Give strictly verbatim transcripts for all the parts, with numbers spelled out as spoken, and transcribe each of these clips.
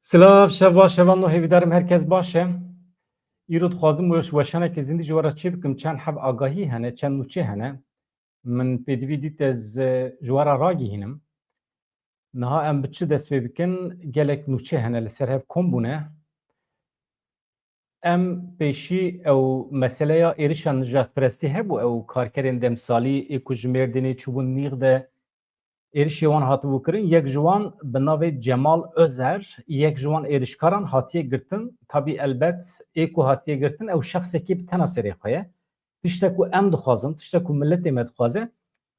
Silav, şev baş, şevan no hêvîdarim herkes baş e. Îro dixwazim weş-, weşanekî zindî ji we re çê bikim. Çend heb agahî hene, çend nûçe hene. Min pêdivî dît ez, e, ji we re ragihînim. Niha em bi çi dest pê bikin? Gelek nûçe hene li ser hev kom bûne. Em pêşî ew meseleya êrişa nijadperestî hebû, ew karkerên demsalî ê ku ji Mêrdînê çûbûn Nîx de êrişê wan hatibû kirin. Yek ji wan bi navê Cemal Özer, yek ji wan êrişkaran hatiye girtin. Tabî elbet ê ku hatiye girtin ew şexsekî bi tena serê xwe ye. Tiştek ku em dixwazin, tiştek ku miletê me dixwaze,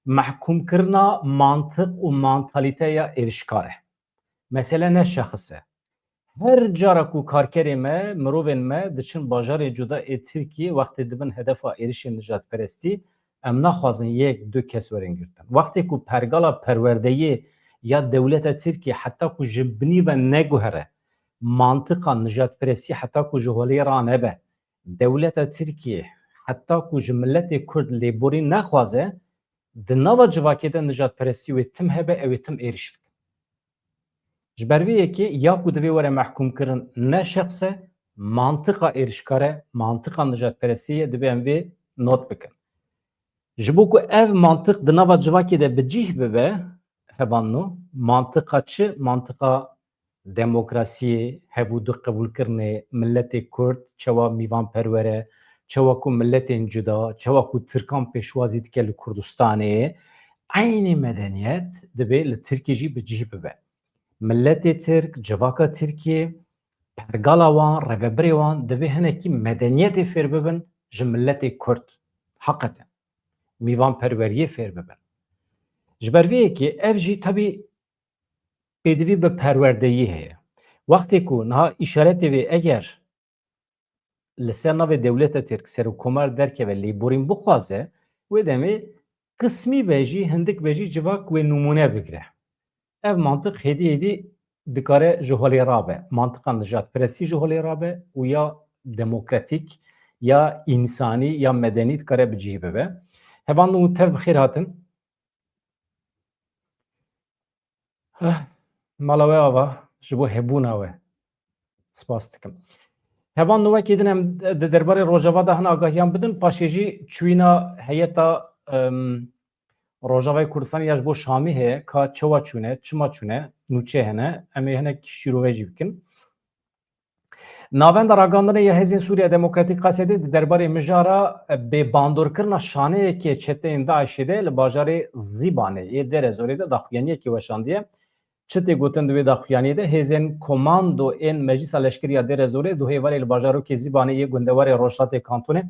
mehkûmkirina mantiq û mantalîteya êrişkar e. Mesele ne şexis e. Her cara ku karkerê me, mirovên me diçin bajarê cuda ê Tirkiyê, wextê dibin hedefa êrişên nijadperestî, em naxwazin yek du kes werin girtin. Wextê ku pergala perwerdeyê ya dewleta Tirkiyê heta ku ji binî ve neguhere, mantiqa nijadperestî heta ku ji holê ranebe, dewleta Tirkiyê heta ku ji miletê Kurd lêborîn nexwaze, di nava civakê de nijadperestî wê tim hebe, ew ê tim êriş bikin. Ji ber vê yekê ya ku divê were mehkûmkirin ne şexs e, mantiqa êrişkar e, mantiqa nijadperestiyê ye, divê em vê not bikin. Ji bo ku ev mantiq di nava civakê de bi cih bibe, hebanno, mantiqa çi? Mantiqa demokrasiyê, hevûdu qebûlkirinê, miletê Kurd çawa mîvanperwer e, çawa ku miletên cuda, çawa ku Tirkan pêşwazî dike li Kurdistanê, eynî medeniyet divê li Tirkiyê jî bi cih bibe. Miletê Tirk, civaka Tirkiyê, pergala wan, rêvebirê wan divê hinekî medeniyetê fêr bibin ji miletê Kurd. Heqeten. Mîvanperweriyê fêr bibin. Ji ber vê yekê ev jî tabî pêdivî bi perwerdeyî heye. Wextê ku niha îşaretê vê eger li ser navê dewleta Tirk serokkomar derkeve, lêborîn bixwaze, wê demê qismî be jî, hindik be jî civak wê nimûne bigire. Ev mantiq hêdî hêdî dikare ji holê rabe. Mantiqa nijadperestî ji holê rabe û ya demokratîk, ya însanî, ya medenî dikare bi cih bibe. Hevan û tev bi xêr hatin. Heh, mala we ava, ji bo hebûna we spas dikim. Hevan, nû wekî din em di derbarê Rojava de hin agahiyan bidin, paşê jî çûyîna heyeta, em, Rojavayê Kurdistanê ya ji bo Şamê heye, ka çawa çûne, çima çûne, nûçe hene, em ê hinek şîrove jî bikin. Navenda Ragihandinê ya Hêzên Sûriya Demokratîk, Qesedê, di derbarê mijara bêbandorkirina şaneyekê çeteyên DAIŞê de li bajarê Zîbanê yê Dêrezorê de daxuyaniyekê weşandiye. Çi tê gotin di wê daxuyaniyê de? Hêzên komando ên Meclisa Leşkerî ya Dêrezorê du hêvalê li bajarokê Zîbanê yê gundewarê rojhilatê kantonê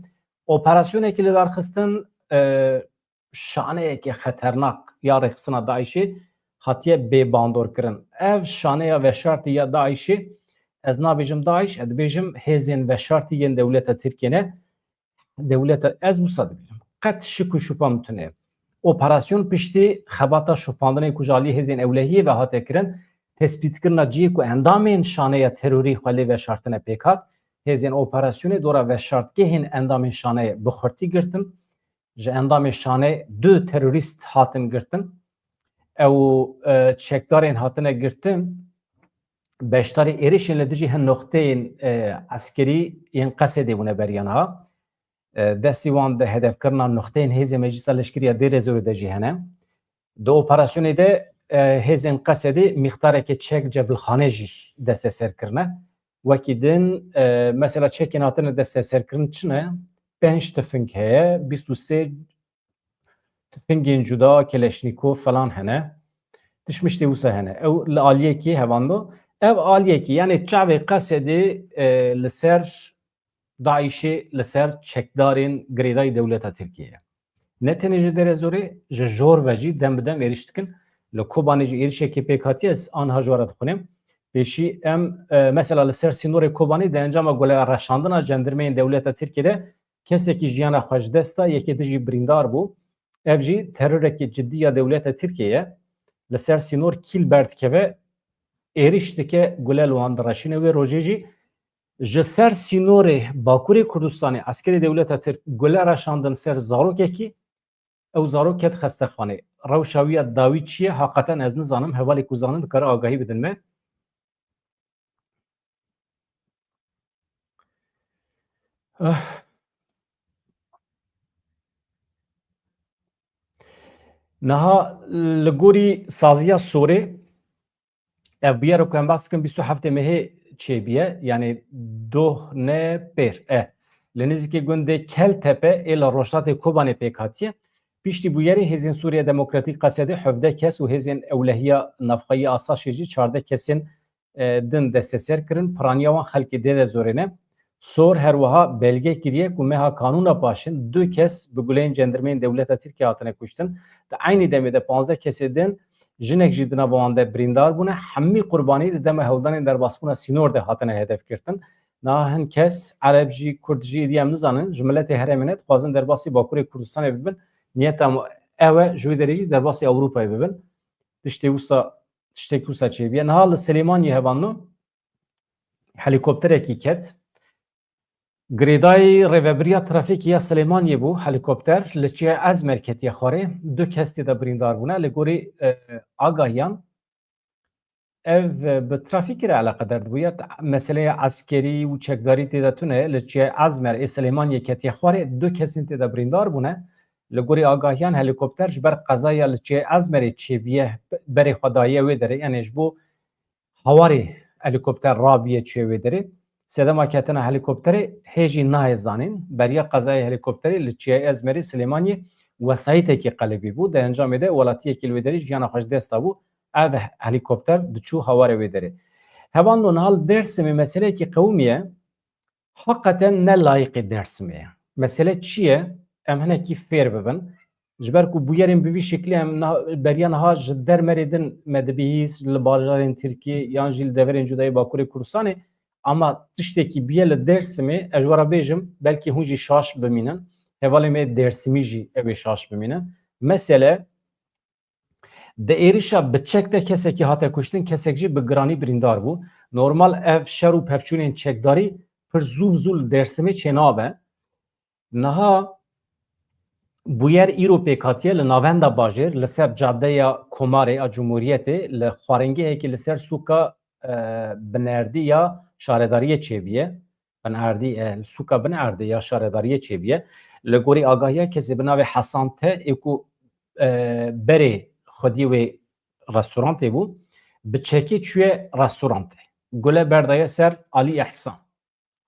operasyonekê li dar xistin, e, şaneyeke xeternak ya rêxistina DAIŞê hatiye bêbandorkirin. Ev şaneya veşartî ya DAIŞê, ez nabêjim DAIŞ, ez dibêjim hêzên veşartî yên dewleta Tirkiyê ne, dewleta, ez wisa dibêjim. Qet şik û şupa min tune ye. Operasyon piştî xebata şopandinê ku ji alî hêzên ewlehiyê ve hate kirin, tespîtkirina cihê ku endamên şaneya terorî xwe lê veşartine pêk hat, hêzên operasyonê dora veşartgehên endamên şaneyê bi xurtî girtin. Ji endamên şanê du terorîst hatin girtin. Ew, e, çekdarên hatine girtin, beşdarî êrişên li dijî hin noqteyên, e, eskerî yên Qesedê bûne beriya niha. E, destî wan di hedefkirina noqteyên hêzên Meclisa Leşkerî ya Dêrezorê de jî hene. Di operasyonê de, e, hêzên Qesedê mîqdareke çek cebilxane jî desteser kirine. Wekî din, e, mesela çekên hatine desteserkirin çi ne? Pênc tifing heye, bîst û sê tifingên cuda, Keleşnîkov falan hene. Tişt miştê wisa hene. Ew li aliyekî hevando. Ev aliyekî, yanî çavê Qesedê, e, li ser DAIŞê, li ser çekdarên girêdayî dewleta Tirkiyê ye. Ne tenê ji Dêrezorê, ji jor ve jî dem bi dem êrîş dikin. Li Kobanê jî êrîşekê pêk hatiye, ez anha ji we re dixwînim. Pêşî em, e, mesela li ser sînorê Kobanê di encama gulereşandina cendirmeyên dewleta Tirkiyê de kesekî jiyana xwe ji dest da, yekê din jî birîndar bû. Ev jî terorekî cidî ya dewleta Tirkiyê ye. Li ser sînor kîl berdikeve, êrîş dike, gule li wan direşîne. Wê rojê jî ji ser sînorê Bakurê Kurdistanê eskerê dewleta Tirk gule reşandin ser zarokekî, ew zarok ket xestexanê. Rewşa wî ya dawî çi ye? Haqeten ez nizanim, hevalê ku zanin dikare agahî bidin me. Niha li gorî saziya sorê, ev bûyer ku em behs dikin bîst û heftê mehê çêbûye, yanî doh ne pêr e. Li nêzîkê gundê Keltepe ê li rojhilatê Kobanê pêk hatiye. Piştî bûyerê Hêzên Sûriya Demokratîk Qesedê hevdeh kes û Hêzên Ewlehiya Navxweyî Asaşê jî çardeh kesên e, din desteser kirin, piraniya wan xelkê dê de zorêne. Sor her wiha belge kiriye ku meha Kanûna paşin du kes bi guleyên cendirmeyên dewleta Tirkiye hatine kuştin. Di eynî demê de panzdeh kesê din, jinek jî di nava wan de birîndar bûne. Hemî qurbanî di dema hewldanên derbasbûna sînor de hatine hedefgirtin. Niha hin kes, Ereb jî, Kurd jî, êdî em nizanin, ji miletê herêmê ne, dixwazin derbasî Bakurê Kurdistanê bibin. Niyeta ew e, ji wê derê jî derbasî Ewropayê bibin. Tiştê wisa Tiştekî wisa çêbûye. Niha li Silêmaniyê hevalno helîkopterekî ket. Girêdayî rêvebiriya trafîkê ya Silêmaniyê bû, helîkopter li çiyayê Ezmer ketiye xwarê. Du kes tê de birîndar bûne. Li gorî, e, agahiyan, ev, e, bi trafîkê re eleqedar dibûye. Meseleya eskerî û çekdarî tê de tune ye. Li çiyayê Ezmer ê Silêmaniyê ketiye xwarê. Du kesên tê de birîndar bûne. Li gorî agahiyan, helîkopter ji ber qezaya li çiyayê Ezmerê çêbûye, berê xwe daye wê derê, yanî ji bo hawarê helîkopter rabiye çûye wê derê. Sedema ketina helîkopterê hê jî nayê zanîn. Beriya qezaya helîkopterê li çiyayê Ezmerê Silêmaniyê wesayîtekî qelibî bû. Di encamê de welatiyekî li wê derê jiyana xwe ji dest dabû. Ev helîkopter diçû hawarê wê derê. Hevalno, niha li Dêrsimê meseleyekî qewimiye. Heqeten ne layiqê Dêrsimê ye. Mesele çi ye? Em hinekî fêr bibin. Ji ber ku bûyerên bi vî şeklî em niha, beriya niha ji dermerê din me dibihîst, li bajarên Tirkiyê yan jî li deverên cudayê Bakurê Kurdistanê, ama tiştekî bûye li Dêrsimê, ez ji we re bêjim, belkî hûn jî şaş bimînin, hevalê me Dêrsimî jî ew ê şaş bimînin. Mesele, Di êrişa bi çek de kesekî hate kuştin, kesek jî bi giranî birîndar bû. Normal ev şer û pevçûnên çekdarî pir zû bi zû li Dêrsimê çênabe. Niha bûyer îro pêk hatiye li navenda bajêr, li ser cadeya Komarê a Cumhuriyetê, li xwarengehekî li ser sûka, e, Binerdî ya şaredariyê çêbûye. Binerdî, e, li sûka Binerdî ya şaredariyê çêbûye. Li gorî agahiya kesê bi navê Hesan T ê ku, e, berê xwediyê wê restorantê bû, bi çekê çûye restorantê. Gule berdaye ser Alî Ehsan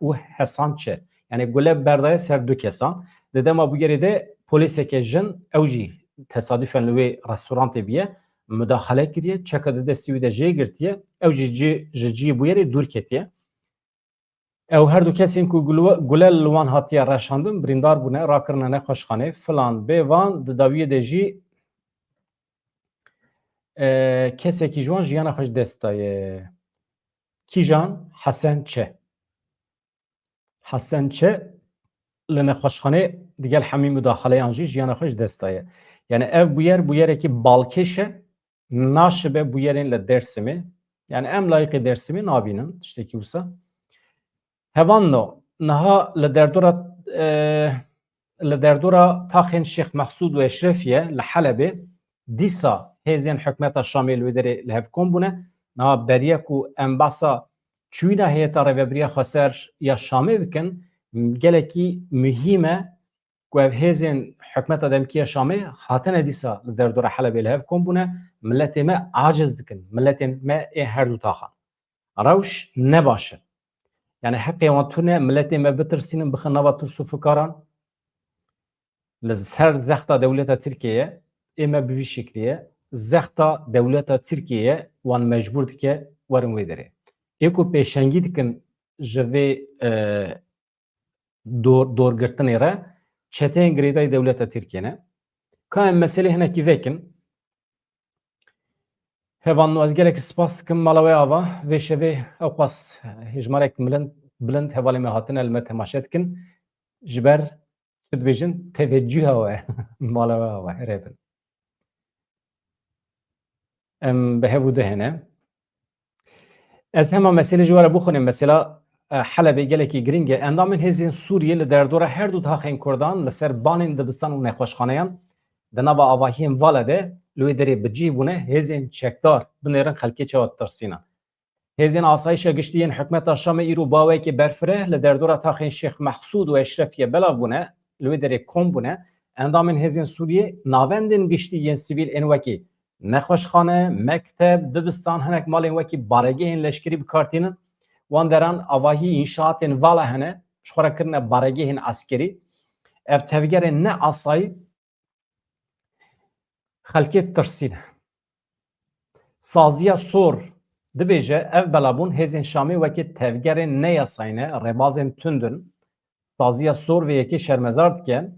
û Hesan Ç. Yanî gule berdaye ser du kesan. Di dema bûyerê de polîseke jin, ew jî tesadüfen li wê restorantê bûye, mudaxele kiriye, çeka di destî wî de jê girtiye, ew jî cî, ji cihê bûyerê dûr ketiye. Ew her du kesên ku gule, gule li wan hatiye reşandin, birîndar bûne, rakirine nexweşxanê, filan bê van, di dawiyê de jî, e, kesekî ji wan jiyana xwe ji dest daye. Kîjan? Hesen Ç. Hesen Ç li nexweşxanê digel hemî mudaxaleyan jî jiyana xwe ji dest daye. Yani ev bûyer, bûyerekî balkêş e, naşibe bûyerên li Dêrsimê. Yani em layiqê Dêrsimê nabînin tiştekî wisa. Hevalno, niha li derdora, e, li derdora taxên Şêx Mehsûd û Eşrefiye li Helebê dîsa hêzên hikûmeta Şamê li wê derê li hev kom bûne. Niha beriya ku em behsa çûyîna heyeta rêvebiriya xweser ya Şamê bikin, gelekî muhîm e ku ev hêzên hikûmeta demkî ya Şamê hatine dîsa li derdora Helebê li hev kom bûne, miletê me aciz dikin, miletên me ê her du taxan. Rewş ne baş e. Yani heqê wan tune, miletê me bitirsînin, bixin nava tirs û fikaran. Li ser zexta dewleta Tirkiyê ye, ê me bi vî şeklî ye. Zexta dewleta Tirkiyê ye, wan mecbûr dike werin wê derê. Ê ku pêşengî dikin ji vê, e, dor, dorgirtinê re, çeteyên girêdayî dewleta Tirkiyê ne. Ka em meselê hinekî vekin. Hevalno, ez gelekî spas dikim mala we ava. Vê şevê ewqas hejmarek milind, bilind hevalê me hatine li me temaşe dikin. Ji ber, çi dibêjin, teveccûha we mala we ava. Here bin. Em bi hev û du hene. Ez hema meselê ji we re bixwînim. Mesela, e, Helebê gelekî giring e. Endamên hêzên Sûriyê li derdora her du taxên Kurdan li ser banên dibistan û nexweşxaneyan di nava avahiyên vala de li wê derê bi cih bûne, hêzên çekdar binêrin xelkê çawa ditirsînin. Hêzên asayişa giştî yên hikûmeta Şamê îro baweyekê berfireh li derdora taxên Şêx Mehsûd û Eşrefiyê belav bûne, li wê derê kom bûne. Endamên hêzên Sûriyê navendên giştî yên sivîl ên wekî nexweşxane, mekteb, dibistan, hinek malên wekî baregehên leşkerî bi kar tînin. Wan deran avahî înşaatên vala hene, ji xwe re kirine baregehên eskerî. Ev tevgerên ne asayî xelkê tirsîne. Saziya Sor dibêje, ev belabûn hêzên Şamê wekî tevgerên neyasayî ne, rêbazên tund in. Saziya Sor vê yekê şermezar dike.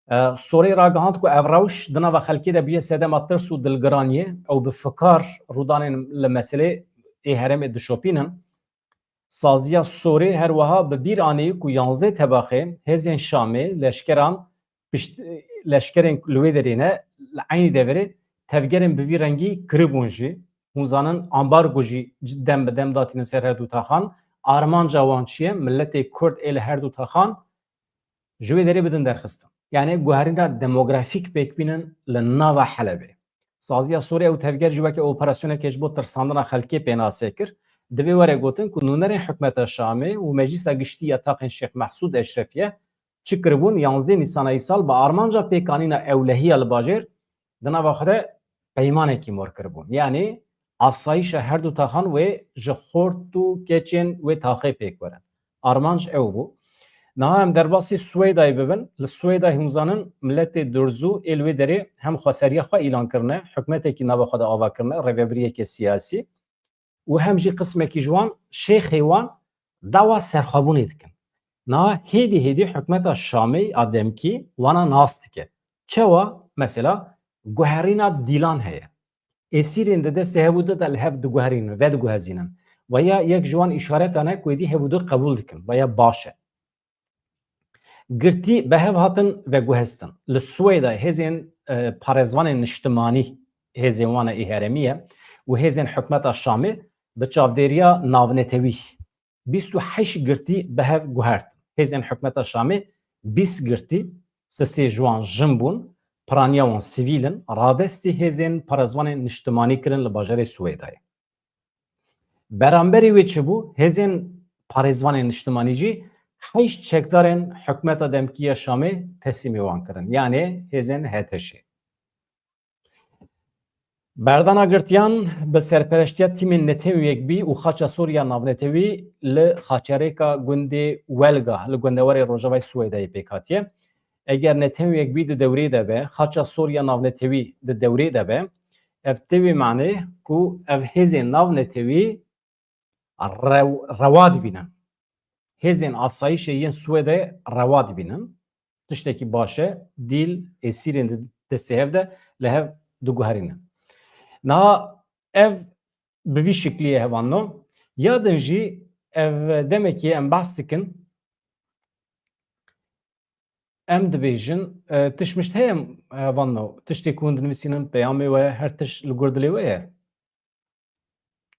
E, Sorê ragihand ku ev rewş di nava xelkê de bûye sedema tirs û dilgiraniyê. Ew bi fikar rûdanên li meselê ê herêmê dişopînin. Saziya Sorê her wiha bi bîr anî ku yanzdeh tebaxê hêzên Şamê leşkeran pişt, leşkerên li wê derê ne, li eynî deverê tevgerên bi vî rengî kiribûn jî. Hûn zanin ambargo jî dem bi dem datînin ser her du taxan. Armanca wan çi ye? Miletê Kurd ê li her du taxan ji wê derê bidin derxistin. Yani guherîna demografîk pêk bînin li nava Helebê. Saziya Sûriyê ew tevger jî weke operasyoneke ji bo tirsandina xelkê pênase kir. Divê were gotin ku nûnerên hikûmeta Şamê û Meclîsa Giştî ya Taxên Şêx Mehsûd Eşrefiye çi kiribûn? Yanzdeh Nîsana îsal bi armanca pêkanîna ewlehiya li bajêr di nava xwe de peymanekî mor kiribûn. Yanî asayişa her du taxan wê ji xort û keçên wê taxê pêk werin. Armanc ew bû. Niha em derbasî Swêdayê bibin. Li Swêdayê hûn zanin miletê Durzû ê li wê derê hem xweseriya xwe îlan kirine, hikûmetekî nava xwe de ava kirine, rêvebiriyeke siyasî û hem jî qismekî ji wan, şêxê wan dawa serxwebûnê dikin. Niha hêdî hêdî hikûmeta Şamê a demkî wana nas dike. Çawa? Mesela guherîna dîlan heye. Êsîrên di destê hevû de de li hev diguherînin, vediguhezînin. Veya yek ji wan îşaretan e ku êdî hevûdu qebûl dikin, veya baş e. Girtî bi hev hatin veguhestin. Li Swêdayê hêzên, e, parêzvanên niştimanî, hêzên wan e ê herêmî ye û hêzên hikûmeta Şamê bi çavdêriya navnetewî bîst û heşt girtî bi hev guhert. Hêzên hikûmeta Şamê bîst girtî, sisê ji wan jin bûn, piraniya wan sivîl in, radestî hêzên parêzvanên niştimanî kirin li bajarê Swêdayê. Beramberî wê çi bû? Hêzên parêzvanên niştimanî jî heşt çekdarên hikûmeta demkî ya Şamê teslîmê wan kirin. Yanê hêzên H T Şê. Berdana girtiyan bi serpereştiya tîmên Netewên Yekbûyî û Xaça Sor ya Navnetewî li xaçerêka gundê Welga li gundewarê rojavayê Swêdayê pêk hatiye. Eger Netewên Yekbûyî di dewrê de be, Xaça Sor ya Navnetewî di dewrê de be, ev tê wê manê ku ev hêzên navnetewî rew-, rewa dibînin. Hêzên asayişê yên Swêdê rewa dibînin. Tiştekî baş e, dîl êsîrên di destê hev de li hev diguherînin. Niha ev bi vî şiklî ye hevalno. Ya din jî ev demekî em behs dikin, em dibêjin, e, tişt mişt heye hevalno, tiştê ku hûn dinivîsînin peyamê we, her tişt li gor dilê we ye.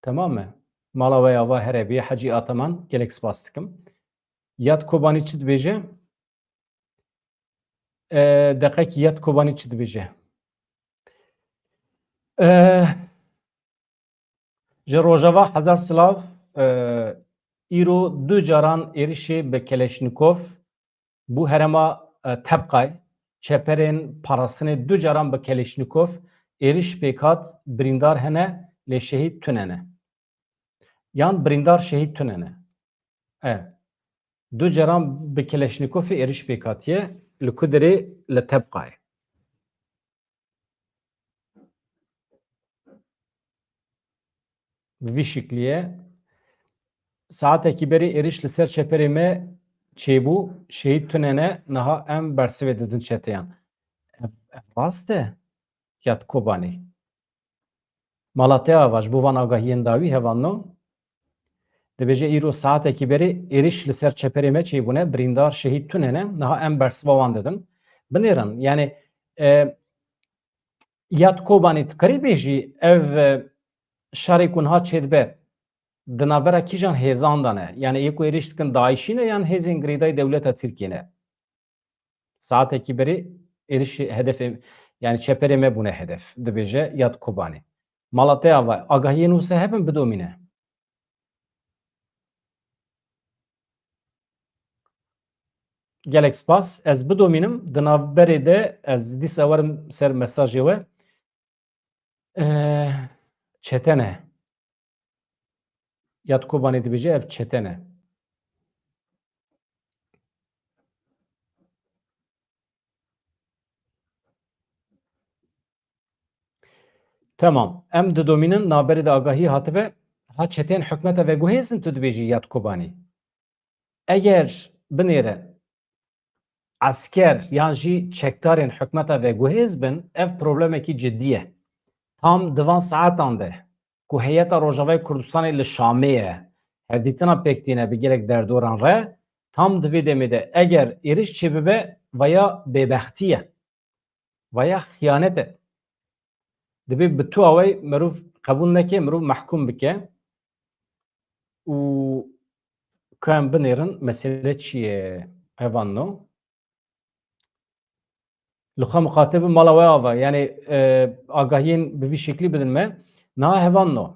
Temam e. Mala we ava here bî, Hecî Ataman, gelek spas dikim. Yad Kobanî çi dibêje? E, deqekî Yad Kobanî çi dibêje? E, ji Rojava hezar silav, e, îro du caran êrişê bi Keleşnîkov bû herêma, e, Tebqay, çeperên parastinê du caran bi Keleşnîkov êriş pêk hat, birîndar hene, lê şehîd tune ne. Yan birîndar şehîd tune ne. E, du caran bi Keleşnîkovê êriş pêk hatiye, li ku derê? Li Tebqayê. Bi vî şiklî ye. Saetekî berê êriş li ser çeperê me çêbû, şehîd tune ne, niha em bersivê didin çeteyan. Ev, ev rast e, Yad Kobanî. Mala te ava, ji bo van agahiyên dawî hevalno. Dibêje, îro saetekî berê êriş li ser çeperê me çêbûne, birîndar, şehîd tune ne, niha em bersiva wan didin. Binêrin, yani, e, Yad Kobanî, tu karî bêjî, ev, e, şerê ku niha çêdibe, di navbera kîjan hêzan de ne? Yani, yê ku êrîş dikin DAIŞî ne yan hêzên girêdayî dewleta Tirkiyê ne? Saetekî berê êrişê hedefê, yani çeperê me bûne hedef, dibêje Yad Kobanî. Mala te ava, agahiyên wisa hebin, bidomîne. Gelek spas. Ez bidomînim, di navberê de ez dîsa werim ser mesajê we. Eh, çetene. Yad Kobanê dibêje ev çetene. Tamam. Em didomînin, navberê de agahî hatibe. Ha çetên hikûmeta veguhêz in, tu dibêjî Yad Kobanî. Eger binêre esker yan jî çekdarên hikûmeta veguhêz bin, ev problemekî cidî ye. Tam di van saetan de ku heyeta Rojavayê Kurdistanê li Şamê ye, hevdîtina pêk tîne bi gelek derdoran re, tam di vê demê de eger êrîş çêbibe, vaya bêbextî ye. Vaya xiyanet e. Dibê bi tu awayî mirov qebûl neke, mirov mehkûm bike. Û ka em binêrin, mesele çi ye? Hevanno. Li xwe miqate bi mala we ava. Yani, e, agahiyên bi vî şeklî bidin me. Niha hevanno.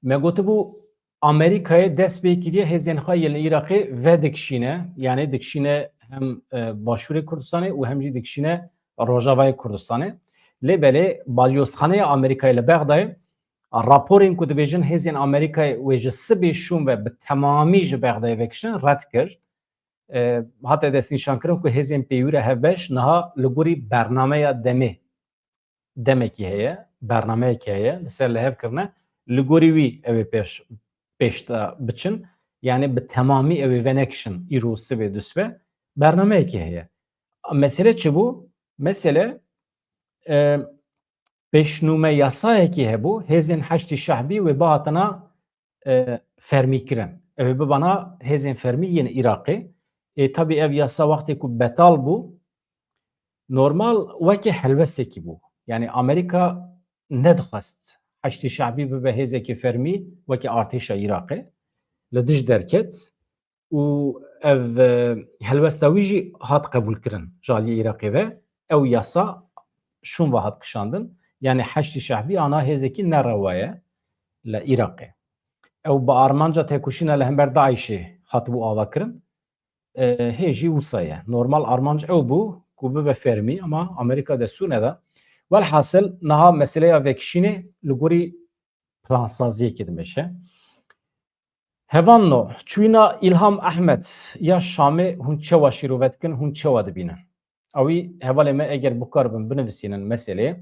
Me gotibû, Amerîkayê dest pê kiriye hêzên xwe yên li Iraqê vedikişîne, yanî dikişîne hem, e, Başûrê Kurdistanê û hem jî dikişîne Rojavayê Kurdistanê. Lê belê balyozxaneya Amerîkayê li Bexdayê raporên ku dibêjin hêzên Amerîkayê wê ji sibê şûn ve bi temamî ji Bexdayê vekişin red kir. E, hate destnîşankirin ku hêzên pêwîra hevbeş niha li gorî bernameya demê demekî heye, bernameyekî heye, li ser li hev kirine, li gorî wî ew ê pêş, pêş de biçin. Yani bi temamî ew ê venekişin îro sibê dusbe, bernameyekî heye. Mesele çi bû? Mesele, e, pêşnûme yasayekî hebû, hêzên Heşdî Şehbî wê bihatina e, fermî kirin. Ew ê bibana hêzên fermî yên Iraqê. Ê, tabî ev yasa wextê ku betal bû, normal weke helwestekî bû. Yani Amerîka nedixwest Heşdî Şehbî bibe hêzekî fermî weke artêşa Iraqê. Li dij derket. Û ev, e, helwesta wî jî hat qebûlkirin ji aliyê Iraqê ve. Ew yasa şûn ve hat kişandin. Yani Heşdî Şehbî ana hêzekî nerewa ye li Iraqê. Ew bi armanca têkoşîna li hember DAIŞê hatibû avakirin. E, hê jî wisa ye. Normal armanc ew bû ku bibe fermî, ama Amerîka destûr neda. Welhasil niha meseleya vekişînê li gorî plansaziyekê dimeşe. Hevanno, çûyîna Îlham Ehmed ya Şamê hûn çewa şîrove dikin, hûn çewa dibînin? Ewî hevalê me eger bikaribin binivisînin meselê,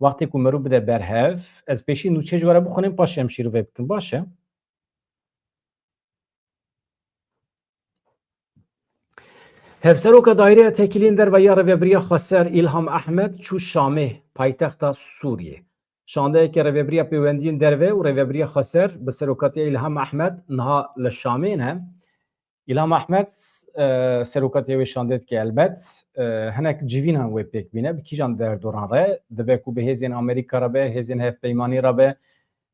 wextê ku merû bide ber hev, ez pêşî nûçe ji we re bixwînim, paşê em şîrove bikin, baş e? Hevseroka Daîreya Tekîliyên Derve ya Rêvebiriya Xweser Îlham Ehmed çû Şamê, paytexta Sûriyê. Şandeyeke Rêvebiriya Pêwendiyên Derve û Rêvebiriya Xweser bi serokatiya Îlham Ehmed niha li Şamê ne. Îlham Ehmed, e, serokatiya wê şandê dike elbet, e, hinek civînan wê pêk bîne, bi kîjan derdoran re, dibe ku bi hêzên Amerîka re be, hêzên hevpeymanî re be,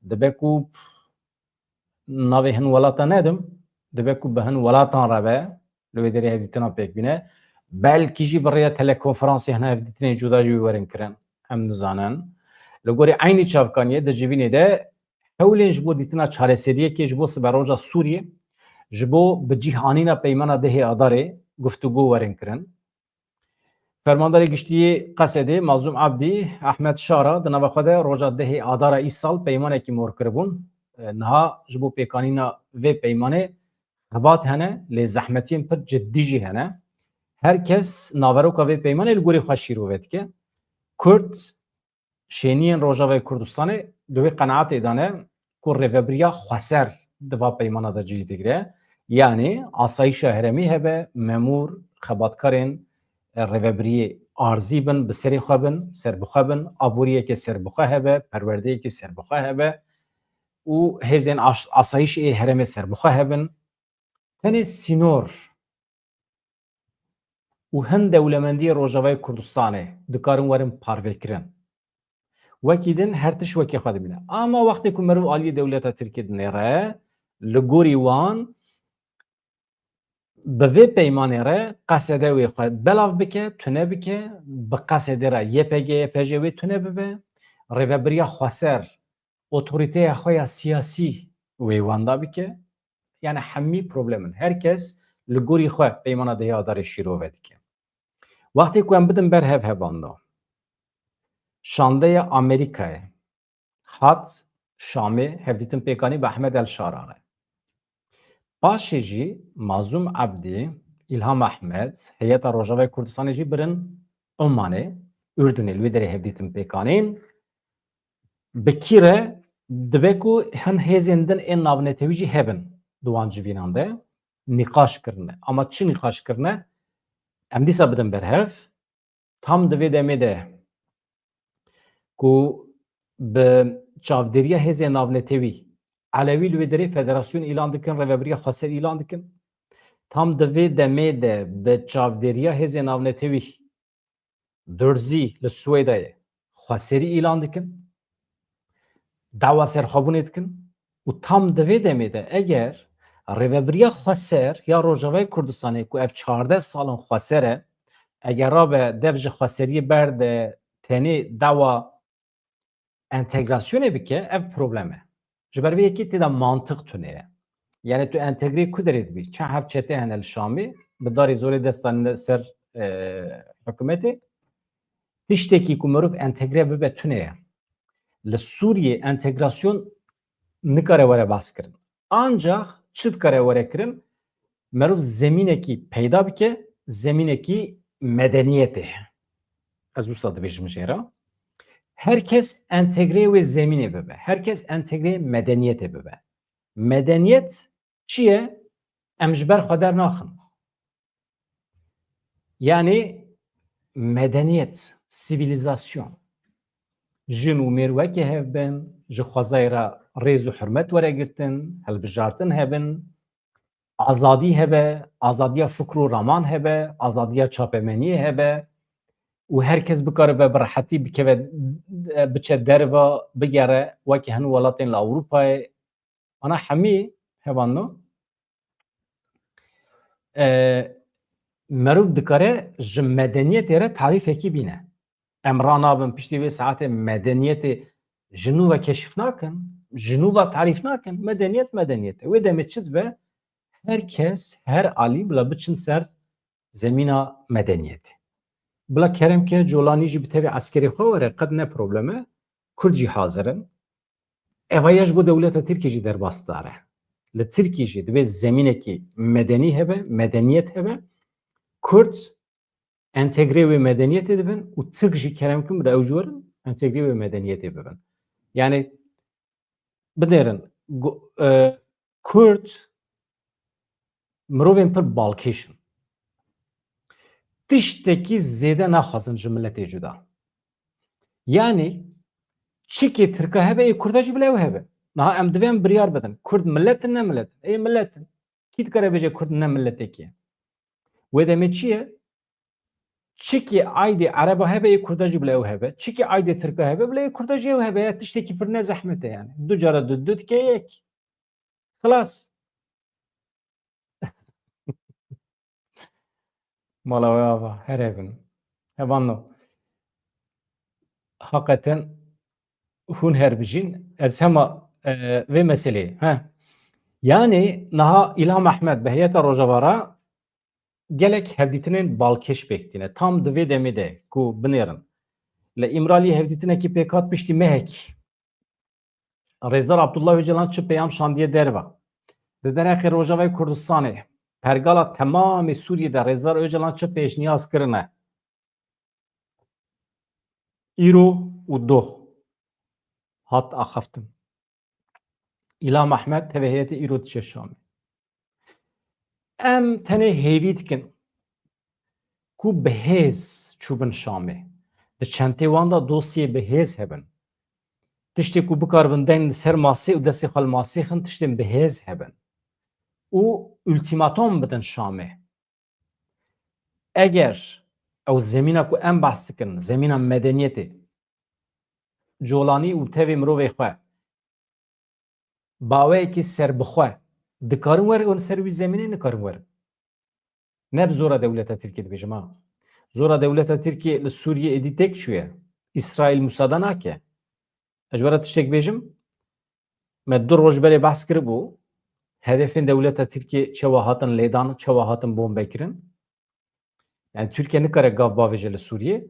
dibe ku navê hin welata nedim, dibe ku bi hin welatan re be, li wê derê hevdîtina pêk bîne. Belkî jî bi rêya telekonferansê hina hevdîtinên cuda jî wê werin kirin. Em nizanin. Li gorî eynî çavkaniyê di civînê de hewlên ji bo dîtina çareseriyekê ji bo siberoja Sûriyê, ji bo bi cih anîna peymana dehê Adarê guftûgo werin kirin. Fermandarê Giştî yê Qesedê Mazlûm Ebdî, Ehmed Şara, di nava xwe de roja dehê Adara îsal peymanekî mor kiribûn. E, niha ji bo pêkanîna vê peymanê xebat hene, lê zehmetiyên pir ciddî jî hene. Her kes naveroka vê peymanê li gorî xwe şîrove dike. Kurd, şêniyên Rojavayê Kurdistanê di wê qenaetê de ne ku rêvebiriya xweser di va peymana de cihê digire. Yanî asayîşa herêmî hebe, memûr, xebatkarên, e, rêvebiriyê arzî bin, bi serê xwe bin, serbixwe bin, aboriyeke serbixwe hebe, perwerdeyeke serbixwe hebe û hêzên aş-, asayîşê ê herêmê serbixwe hebin. Tenê sînor û hin dewlemendiyê Rojavayê Kurdistanê dikarin werin parvekirin. Wekî din her tişt wekî xwe dimîne. Ama wextê ku meriv aliyê dewleta Tirkiyê dinêre, li gorî wan bi vê peymanê re Qesede wê xwe belav bike, tune bike, bi Qesede re Y P G, Y P J wê tune bibe, rêvebiriya xweser, otorîteya xwe ya siyasî wê wenda bike. Yani hemî problem in. Her kes li gorî xwe peymana dehê Adarê şîrove dike. Wextê ku em bidin ber hev, hevando, şandeya Amerîkayê hat Şamê hevdîtin pêkanî bi Ehmed El Şara re. Paşê jî Mazlûm Ebdî, Îlham Ehmed, heyeta Rojavayê Kurdistanê jî birin Omanê, Urdunê, li wê derê hevdîtin pêkanîn. Bi kî re? Dibe ku hin hêzên din ên navnetewî jî hebin di wan civînan de, nîqaş kirine. Ama çi nîqaş kirine? Em dîsa bidin ber hev. Tam di vê demê de ku bi çavdêriya hêzên navnetewî Elewî li wê derê federasyon îlan dikin, rêvebiriya xweser îlan dikin. Tam di vê demê de bi çavdêriya hêzên navnetewî Durzî li Swêdayê xweserî îlan dikin, dawa serxwebûnê dikin û tam di vê demê de eger rêvebiriya xweser ya Rojavayê Kurdistanê ku ev çardeh sal in xweser e, eger rabe dev ji xweseriyê berde tenê dawa entegrasyonê bike, ev problem e. Ji ber vê yekê tê de mantiq tune ye. Yani tu entegrê ku derê dibî? Çend heb çete hene li Şamê, bi darê zorê dest danîne ser, e, hikûmetê. Tiştekî ku mirov entegre bibe tune ye. Li Sûriyê entegrasyon nikare were behs kirin. Ancax çi dikare were kirin? Merov zemînekî peyda bike, zemînekî medeniyetê. Ez wisa dibêjim jê re. Her kes entegreyê wê zemînê bibe. Her kes entegreyê medeniyetê bibe. Medeniyet çi ye? Em ji ber xwe dernaxin. Yani medeniyet, sivilîzasyon. Jin û mêr wekî hev bin, ji xwezayê re rêz û hurmet were girtin, hilbijartin hebin, azadî hebe, azadiya fikr û raman hebe, azadiya çapemeniyê hebe û her kes bikaribe bi rehetî bikeve, biçe derve, bigere wekî hin welatên li Ewropayê. Ana hemî hevanno, e, merov dikare ji medeniyetê re tarîfekî bîne. Em ranabin piştî vê saetê medeniyetê ji nû ve keşif nakin, ji nû ve tarîf nakin. Medeniyet medeniyet e. Wê demê çi dibe? Her kes, her alî bila biçin ser zemîna medeniyetê. Bila kerem ke Colanî jî bi tevî eskerê xwe were, qet ne problem e. Kurd jî hazir in. Ev ya ji bo dewleta Tirkî jî derbasdar e. Li Tirkî jî divê zemînekî medenî hebe, medeniyet hebe. Kurd entegrê wê medeniyetê dibin û Tirk jî kerem kin bide ew ji werin entegrê wê medeniyetê bibin. Yani binêrin, gu-, e, Kurd mirovên pir balkêş in. Tiştekî zêde naxwazin ji miletê cuda. Yani çikê Tirka hebe, ê Kurda jî bila ew hebe. Niha em divê em biryar bidin. Kurd milet in, ne milet in? Ê milet in. Kî dikare bêje Kurd ne miletekî ye? Wê demê çi ye? Çikê aydê Ereba hebe, ê Kurda jî bila ew hebe. Çikê aydê Tirka hebe, bila ê Kurda jî ew hebe. Ya tiştekî pir ne zehmet e yani. Du cara du, du dike yek. Xilas. Mala we ava, her hebin. Hevanno. Haqeten hûn her bijîn. Ez hema, e, vê meseleyê. He. Yani niha Îlham Ehmed bi heyeta Rojava re gelek hevdîtinên balkêş pêk tîne. Tam di vê demê de ku binêrin. Li Îmraliyê hevdîtinekî pêk hat piştî mehekî. Rêzdar Abdullah Ocalan çi peyam şandiye derve? Di derheqê Rojavayê Kurdistanê pergala temamê Sûriyê de Rêzdar Ocalan çi pêşniyaz kirine? Îro û doh hat axaftin. Îlham Ehmed tevê heyetê îro diçe Şamê. Em tenê hêvî dikin ku bi hêz çûbin Şamê. Di çentê wan de dosyê bi hêz hebin. Tiştê ku bikaribin deyn li ser masê û destê xwe li masê xin, tiştên bi hêz hebin. Û ultîmatom bidin Şamê. Eger ew zemîna ku em behs dikin, zemîna medeniyetê, Colanî û tevê mirovê xwe baweyekî serbixwe dikarin werin ser wî zemînê, nikarin werin. Ne bi zora dewleta Tirkiyê dibêjim ha. Zora dewleta Tirkiyê li Sûriyê êdî têk çûye. Îsraîl musade nake. Ez ji we re tiştek bêjim. Me du roj berê behs kiribû. hedefên dewleta Tirkiyê çawa hatin lêdan, çawa hatin bombekirin. Yani Tirkiye nikare gav bavêje li Sûriyê.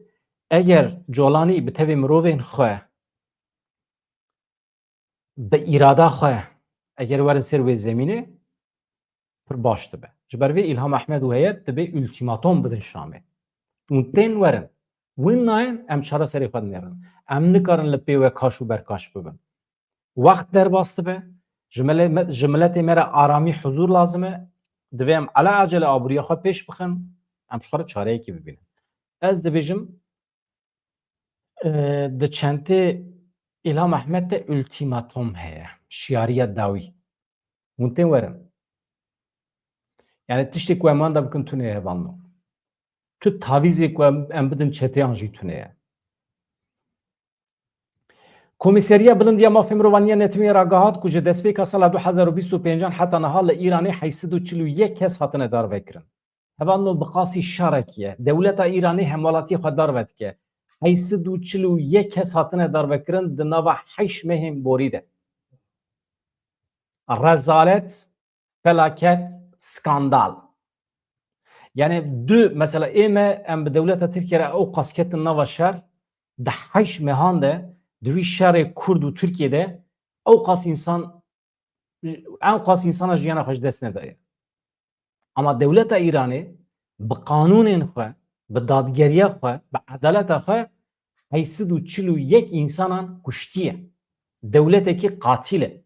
Eger Colanî bi tevê mirovên xwe, bi îrada xwe, eger werin ser wê zemînê, pir baş dibe. Ji ber vê Îlham Ehmed û heyet dibê ultîmatom bidin Şamê. Hûn tên werin. Win nayên, em çareserê xwe dinêrin. Em nikarin li pê we kaş û berkaş bibin. Wext derbas dibe. Ji mele-, me-, ji miletê me re aramî, huzûr lazim e. Divê em ala acele aboriya xwe pêş bixin. Em ji xwe re çareyekê bibînin. Ez dibêjim, e, di çentê Îlham Ehmed de ultîmatom heye. Şiyariya dawî. Hûn tên werin. Yani tiştê ku em wenda bikin tune ye hevalno. Tu tavîzê ku em, em bidin çeteyan jî tune ye. Komîseriya Bilind ya Mafê Mirovan ya Neteweyên ragihat ku ji destpêka sala du hezar û bîst û pêncan heta niha li Îranê heyt sed û çil û yek kes hatine darvekirin. Hevalno bi qasî şerekî ye. Dewleta Îranê hemwelatiyê xwe darve dike. Heyt sed û çil û yek kes hatine darvekirin di nava heşt mehên borî de. Rezalet, felaket, skandal. Yani du, mesela ê me em bi dewleta Tirkiye re ew qas ketin nava şer, di heşt mehan de, di wî şerê Kurd û Tirkiye de ew qas însan, ew qas însana jiyana xwe ji dest nedaye. Ama dewleta Îranê bi qanûnên xwe, bi dadgeriya xwe, bi edaleta xwe heyt sed û çil û yek însanan kuştiye. Dewletekî qatîl e.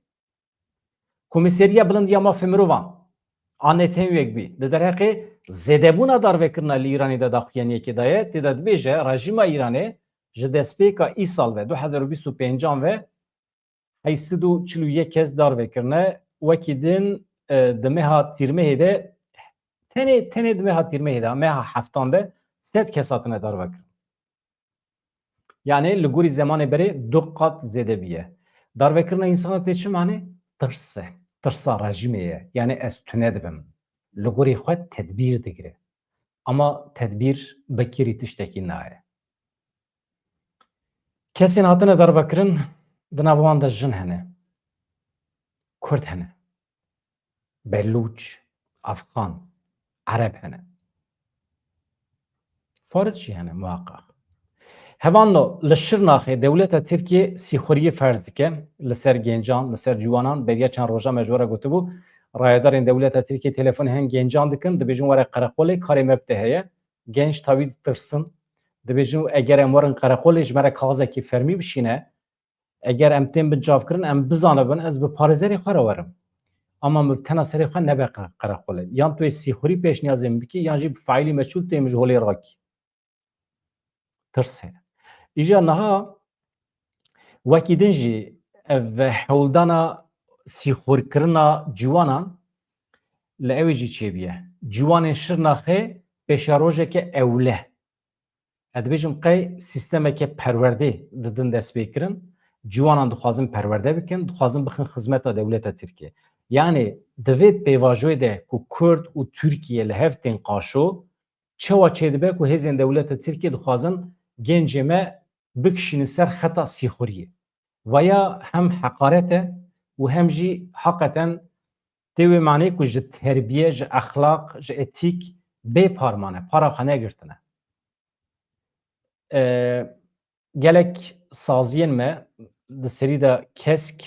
Komîseriya Bilind ya Mafê Mirovan a Neteweyên Yekbûyî di derheqê zêdebûna darvekirina li Îranê de daxuyaniyekê daye, tê de dibêje, rejîma Îranê ji destpêka îsal ve, du hezar û bîst û pêncan ve heyt sed û çil û yek kes darve kirine. Wekî din, e, di meha Tîrmehê de, tenê, tenê di meha Tîrmehê de, meha heftan de sed kes hatine darve kirin. Yani li gorî zemanê berê du qat zêde bûye. Darvekirina însana tê çi manê? Tirs e. Tirsa rejîmê ye. Yani ez tune dibim. Li gorî xwe tedbîr digire. Ama tedbîr bi kirî tiştekî nayê. Kesên hatine darvekirin, di nav wan de jin hene, Kurd hene, Belûç, Afxan, Ereb hene. Faris jî hene muheqeq. Hevalno, li Şirnaxê dewleta Tirkiye sîxuriyê ferz dike li ser gencan, li ser ciwanan. Beriya çend roja me ji we re gotibû, rayedarên dewleta Tirkiye telefon hen gencan dikin, dibêjin were qereqolê, karê me bi te heye. Genç tawî ditirsin. Dibêjin eger em werin qereqolê, ji me re kaxizekî fermî bişîne. Eger em tên binçavkirin, em bizanibin, ez bi parêzerê xwe re werim. Ama min bi tena serê xwe nebe qe-, qereqolê. Yan tu yê sîxurî pêşniyazê min bikî, yan jî bi faîlî meçhûl tu yê min ji holê rakî. Tirs heye. Îja niha wekî din jî ev hewldana sîxurkirina ciwanan li ewê jî çêbûye. Ciwanên Şirnaxê pêşerojeke ewle. Ez dibêjim qey sîstemeke perwerdê didin destpêkirin. Ciwanan dixwazin perwerde bikin, dixwazin bixin xizmeta dewleta Tirkiye. Yanî di vê pêvajoyê de ku Kurd û Tirkiye li hev tên qaşo, çawa çêdibe ku hêzên dewleta Tirkiye dixwazin gencê me bikişînin ser xeta sîxuriyê? Vaya hem heqaret e û hem jî heqeten tê wê manê ku ji terbiye, ji exlaq, ji etîk bê parman e, para xwe negirtine. E, gelek saziyên me di serî de KESK,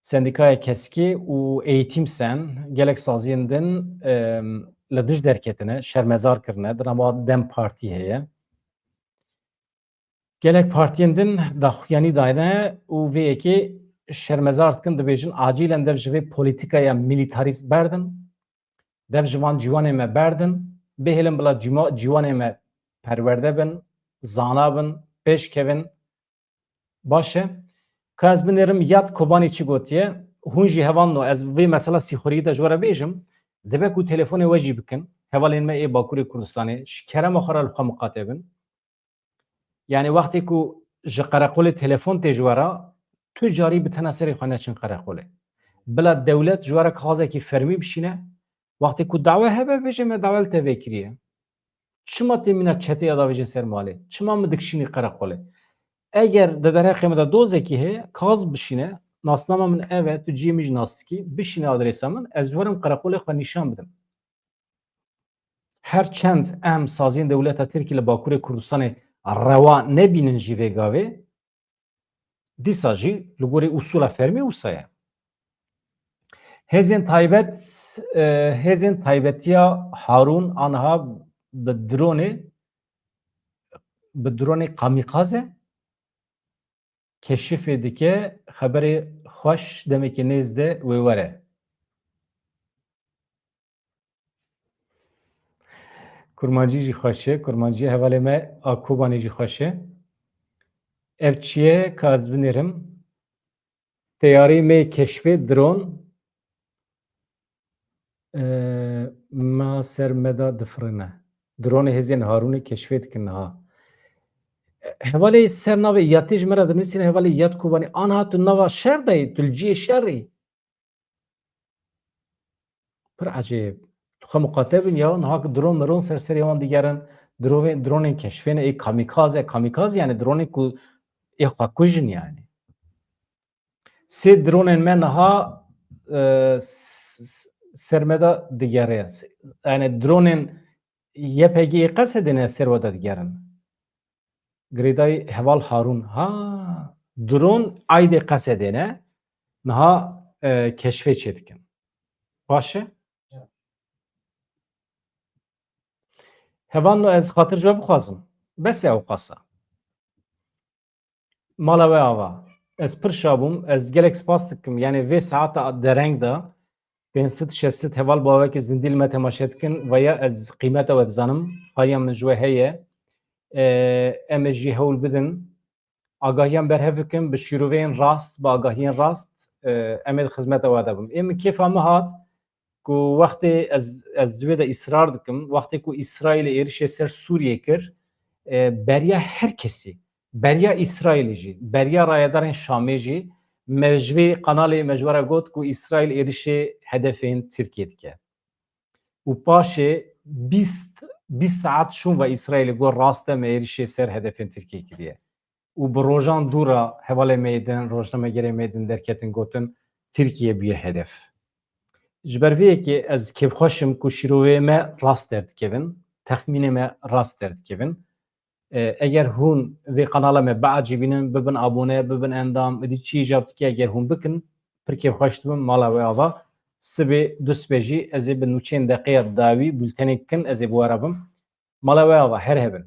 Sendîkaya KESKê û Eğitim Sen, gelek saziyên din, e, li dij derketine, şermezar kirine, di nava DEM Partî heye. Gelek partiyên din daxuyanî dayne û vê yekê şermezar dikin, dibêjin, acîlen dev ji vê polîtîkaya milîtarîst berdin, dev ji van ciwanê me berdin, bihêlin bila cima-, ciwanê me perwerde bin, zana bin, pêş kevin. Baş e. Ka ez binêrim Yad Kobanî çi gotiye, hûn jî hevalno, ez vê mesela sîxuriyê de ji we re bêjim, dibe ku telefonê we jî bikin, hevalên me ê Bakurê Kurdistanê, ji kerema xwe re li xwe miqate bin. Yani wextê ku ji qereqolê telefon tê ji we re, tu carî bi tena serê xwe neçin qereqolê. Bila dewlet ji we re kaxizekî fermî bişîne, wextê ku dawe hebe bêje me dawe li te vekiriye. Çima tê mîna çeteya davêjin ser malê? Çima min dikişînî qereqolê? Eger di derheqê min de dozekî heye, kax bişîne, Nasnama min ev e, tu cihê min jî nas dikî. Bişîne adresa min, ez werim qereqolê xwe nîşan bidim. Her çend em saziyên dewleta Tirkî li Bakurê Kurdistanê rewa nebînin jî vê gavê, dîsa jî li gorî usûla fermî wisa ye. Hêzên taybet, e, hêzên taybetiya Harûn aniha bi dronê, bi dronê kamîkaze keşifê dike, xeberê xweş demekê nêz de wê were. Kurmancî jî xweş e, kurmancî hevalê me a Kobanê jî xweş e. Ev çi ye, ka ez binêrim? Teyarî me keşfê dron, e, ma ser me de difirine. Dronê hêzên Harûnê keşfê dikin niha. Hevalê ser navê Yatê ji me re dinivîsîne, hevalê Yat Kobanî, aniha tu nava şer de yî, tu li cihê şer î. Pir ecêb. Xwe miqate bin ya, niha ki dron miron ser serê wan digerin, drovê-, dronên keşfê ne, ê kamîkaz e, kamîkaz yani dronên ku ê xwe kujin yani. Sê dronên me niha, e, s-, s-, ser me de digere. Yani dronên Y P G ê Qesedê ne ser we de digerin. Girêdayî heval Harûn. Ha, dron aydê Qesedê ne. Niha, e, keşfê çê dikin. Baş e? Ya. Hevalno, ez xatir ji we bixwazim. Bes e ew qasa. Mala we ava. Ez pir şa bûm. Ez gelek spas dikim. Yani vê saeta dereng de pênc sed şeş sed heval bavekê zindî li me temaşe dikin. Veya ez qîmeta we dizanim. Haya min ji we heye. Ee, em ê jî hewl bidin. Agahiyan berhev bikin bi şîroveyên rast, bi agahiyên rast. Ee, em ê di xizmeta we de bim. Ê min kêfa min hat. Ku wextê ez, ez di wê de îsrar dikim, wextê ku Îsraîlê êrişê ser Sûriyê kir, e, beriya her kesî, beriya Îsraîlê jî, beriya rayedarên Şamê jî, me ji vê qanalê me ji we re got ku Îsraîl êrişê hedefên Tirkiyê dike. Û paşê bîst, bîst saet şûn ve Îsraîlê got, rast e, me êrişê ser hedefên Tirkiyê kiriye. Û bi rojan dû re hevalê me yê din, rojnamegerê me yê din derketin gotin, Tirkiye bûye hedef. Ji ber vê yekê ez kêfxweş im ku şîrovê me rast derdikevin, texmînê me rast derdikevin. E, eger hûn vê kanala me biecibînin, bibin abone, bibin endam, êdî çi îcab dike eger hûn bikin, pir kêfxweş dibim, mala we ava. Sibê, dusibê jî ez ê bi nûçeyên deqeya dawî bûltenê kin ez ê bi we re bim. Mala we ava, her hebin.